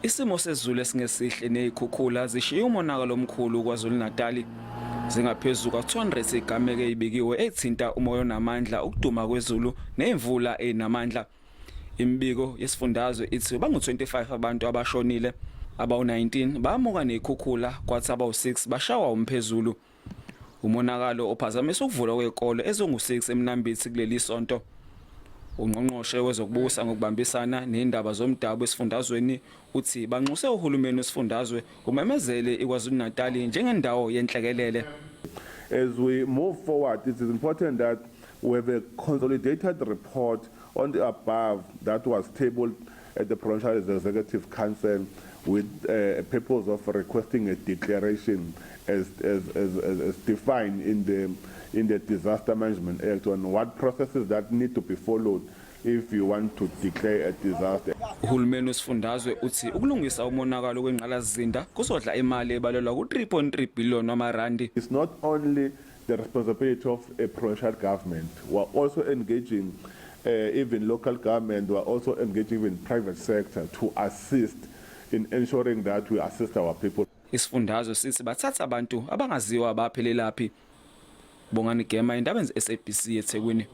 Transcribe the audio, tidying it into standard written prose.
Isimo sezulu esingesihle nezikhukhula zishiye umonakalo omkhulu KwaZulu-Natal. Zingaphezu kwa-200 izigameko ezibikiwe ezithinta umoya onamandla, ukuduma kwezulu nezimvula ezinamandla. Imibiko yesifundazwe ithi bangu-25 abantu abashonile, abawu-19 bamuka nezikhukhula kwathi abawu-6 bashawa umphezulu. Umonakalo ophazamisa ukuvulwa kwezikole ezingu-6 eMnambithi kuleli sonto. Ungqongqoshe wezokubusa ngokubambisana nendaba zomdabu esifundazweni uthi banxuse uhulumeni wesifundazwe umemezele iKwaZulu-Natal njengendawo yenhlekelele. As we move forward, it is important that we have a consolidated report on the above that was tabled at the Provincial Executive Council with a purpose of requesting a declaration as defined in the Disaster Management Act on what processes that need to be followed if you want to declare a disaster. Uhulumeni wesifundazwe uthi ukulungisa umonakalo kwengqalasizinda kuzodla imali ebalelwa ku-3.3 billion wamarandi. It's not only the responsibility of a provincial government. We're also engaging even local government, we're also engaging even private sector to assist in ensuring that we assist our people. Isifundazwe sithi bathatha abantu abangaziwa baphelelaphi. Bongani Gema, indaba ze-SABC, eThekwini.